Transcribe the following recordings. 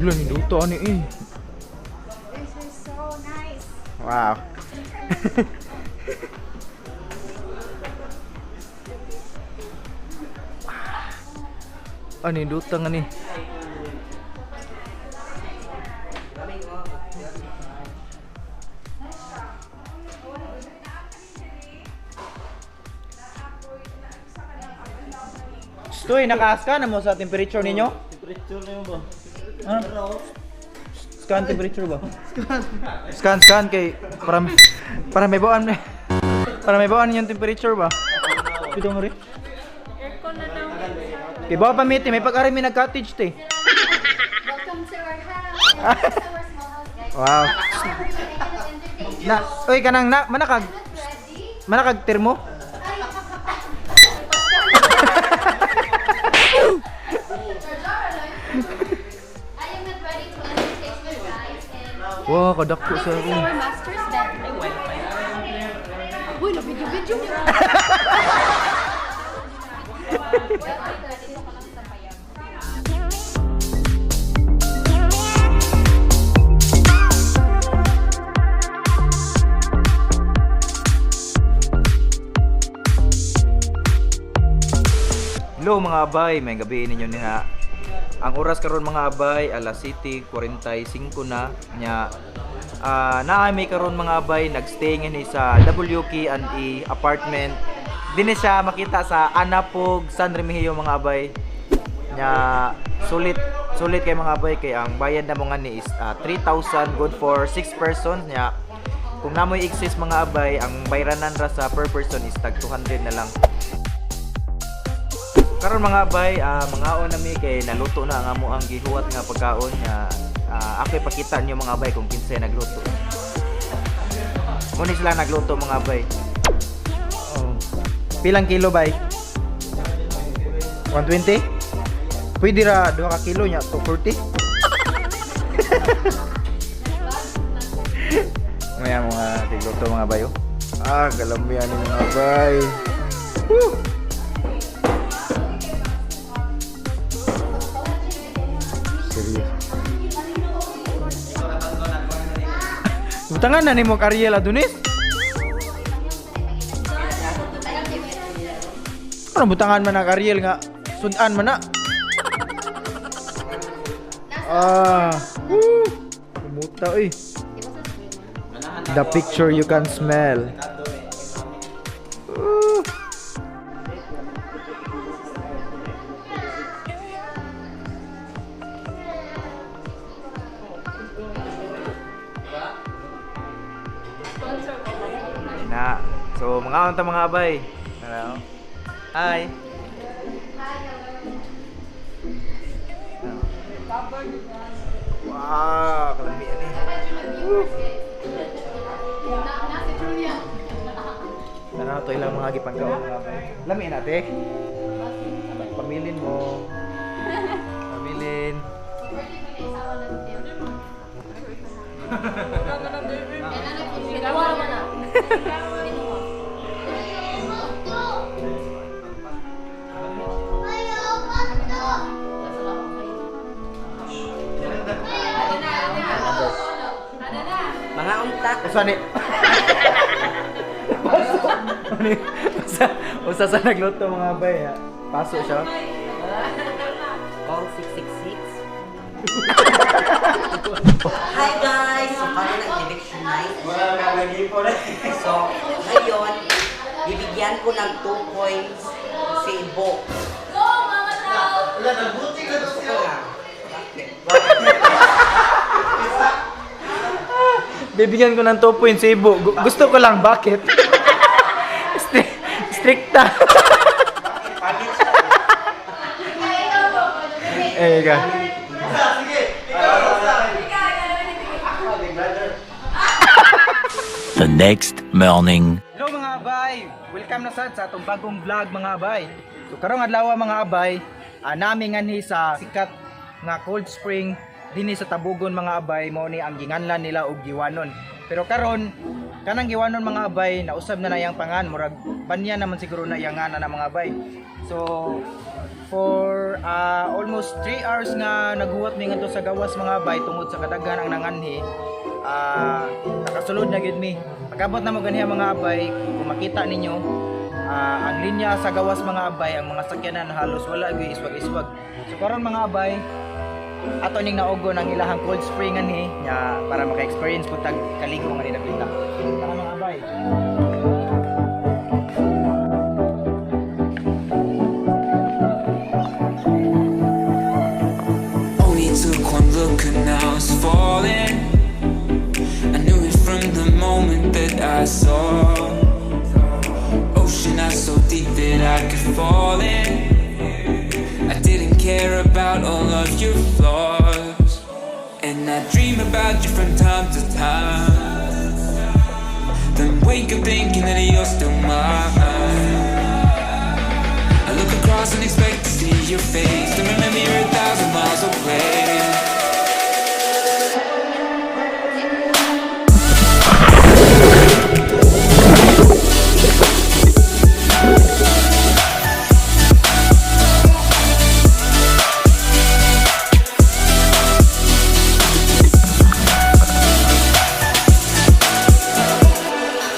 Wala ni duto ani eh. This is so nice. Wow. Ani duta nga ni. Stoy, naka-scan na mo sa temperature ninyo? Temperature na yun ba? Ano? Scan temperature ba? Scan. Scan, scan kay para may buwan para may buwan yung temperature ba? Ito nga rin. Aircon na daw. Kay bawa pa miti, may pag-ari may nag-cottage te. Welcome to our house. This is our small house, guys. Wow. Entertain. Na, oy kanang na manakag Ready? manakag termo. Ay, I am not ready to entertain you guys. And Wow, kadako this sa is room. our master's bedroom. Uy, na-video-video niyo. Dito ka lang sa payag. Hello mga abay, may gabi ninyo niha. Ang oras karon mga abay, alas 7:45 na nya. Naa may karon mga abay, nagstay ngani sa WK and E apartment. Dinhi siya makita sa Anapog, San Remigio mga abay. Nya sulit sulit kay mga abay kay ang bayad na mo ngani is 3,000, good for 6 persons nya. Kung namoy exist mga abay, ang bayranan ra sa per person is tag 200 na lang. Karon mga abay, mga na mi kay naluto na ang amo ang gihuwat nga pagkaon nga ako ipakita niyo mga abay kung kinsay nagluto. Muna sila nagluto mga abay. Oh. Pilang kilo bay? 120? Pwede ra 2 ka kilo nya 240? Maya mga tigluto mga bayo. Ah, galambian ni mga bay. Woo! Serious. Butangan na ni mo Ariel Adonis? Ano butangan man ang Ariel nga sudan man na? Ah, woo! Kumuta oy. The picture you can smell. Woo! Na. So, mga unta mga abay. Hello. Hi. Wow, kalamian eh. Tara to ilang mga gipangkaon mga abay. Lami na ate. Pamilin mo. Pamilin. Mga unta. Usa ni. Paso. Ani, Usa, usa sa nagluto mga abay. Ha. Paso siya. Call 666. Hi guys! So kami ng eviction night. So ngayon, bibigyan ko ng 2 points si Ibo. Go, mga tao! Gusto ko lang. Bakit? Bibigyan ko ng 2 points si Ibo. Gusto ko lang, bakit? Stricta. Eh, ka. The next morning. Hello mga abay! Welcome na sad sa atong bagong vlog mga abay. So karong adlaw mga abay, nami nganhi sa sikat nga cold spring dinhi sa Tabugon mga abay, mao ni ang ginganlan nila og Giwanon. Pero karon kanang Giwanon mga abay, nausab na na iyang pangan, murag banya naman siguro na iyang ngana na mga abay. So For almost 3 hours nga naghuwat mi ngadto sa gawas, mga abay, tungod sa kadaghan ang nanganhi. Nakasulod na gyud mi. Pagabot na mo ganiha, mga abay, kung makita ninyo, ang linya sa gawas, mga abay, ang mga sakyanan halos wala gyud, iswag-iswag. So karon, mga abay, ato ning naugon ang ilahang cold spring anhi nya para maka-experience pud tag kaligo nga dapita. Tara, mga abay. Only took one look and now it's falling. I knew it from the moment that I saw. Ocean eyes so deep that I could fall in. I didn't care about all of your flaws. And I dream about you from time to time. Then wake up thinking that you're still mine. I look across and expect to see your face. To remember you're 1,000 miles away.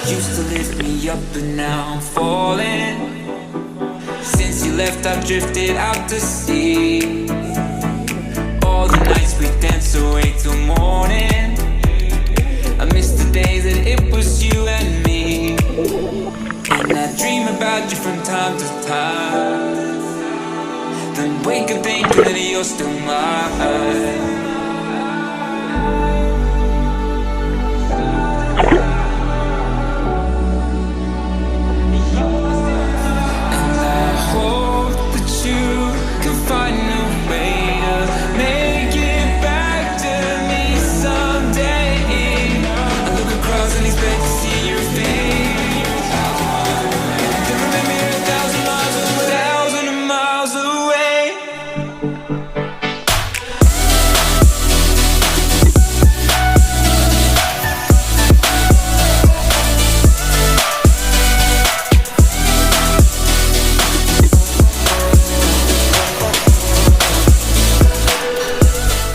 Used to lift me up, but now I'm falling. Since you left, I've drifted out to sea. All the nights we danced away till morning. I miss the days that it was you and me. And I dream about you from time to time. Then wake up thinking that you're still mine. And I hope that you can find a way to make it back to me someday. I look across and expect to see your face. Then remember you're 1,000 miles away, 1,000 miles away.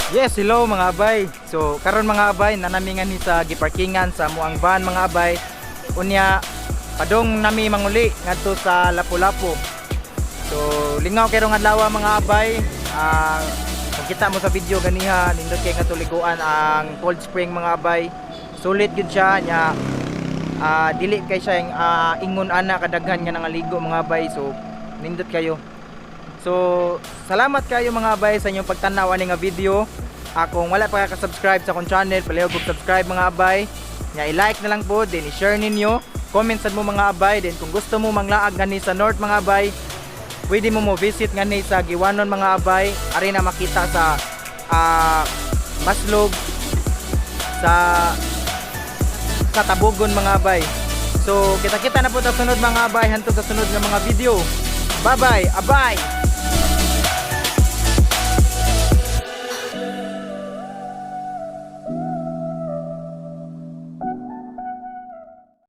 Yes, hello, mga abay. So karon, mga abay, naa nami nganhi sa giparkingan sa amoang van, mga abay. Unya padong nami manguli ngadto sa Lapu-Lapu. So lingaw kay rong adlaw, mga abay. Kung kita mo sa video ganiha, nindot kay nga tuliguan ang cold spring, mga abay. Sulit gyud siya nya. Dili kay siya yung ingon ana kadaghan nga nangaligo, mga abay. So nindot kayo. So, salamat kayo, mga abay, sa inyong pagtanaw ani nga video. Kung wala pa ka-subscribe sa akong channel, palihog og subscribe, mga abay. Nya i-like na lang po, then i-share ninyo. Comment sad mo, mga abay, then kung gusto mo manglaag ngani sa North, mga abay, pwede mo mo visit ngani sa Guiwanon, mga abay. Ari na makita sa Maslog sa Tabogon, mga abay. So, kita-kita na po sa sunod, mga abay, hantod sa sunod nga mga video. Bye-bye, abay!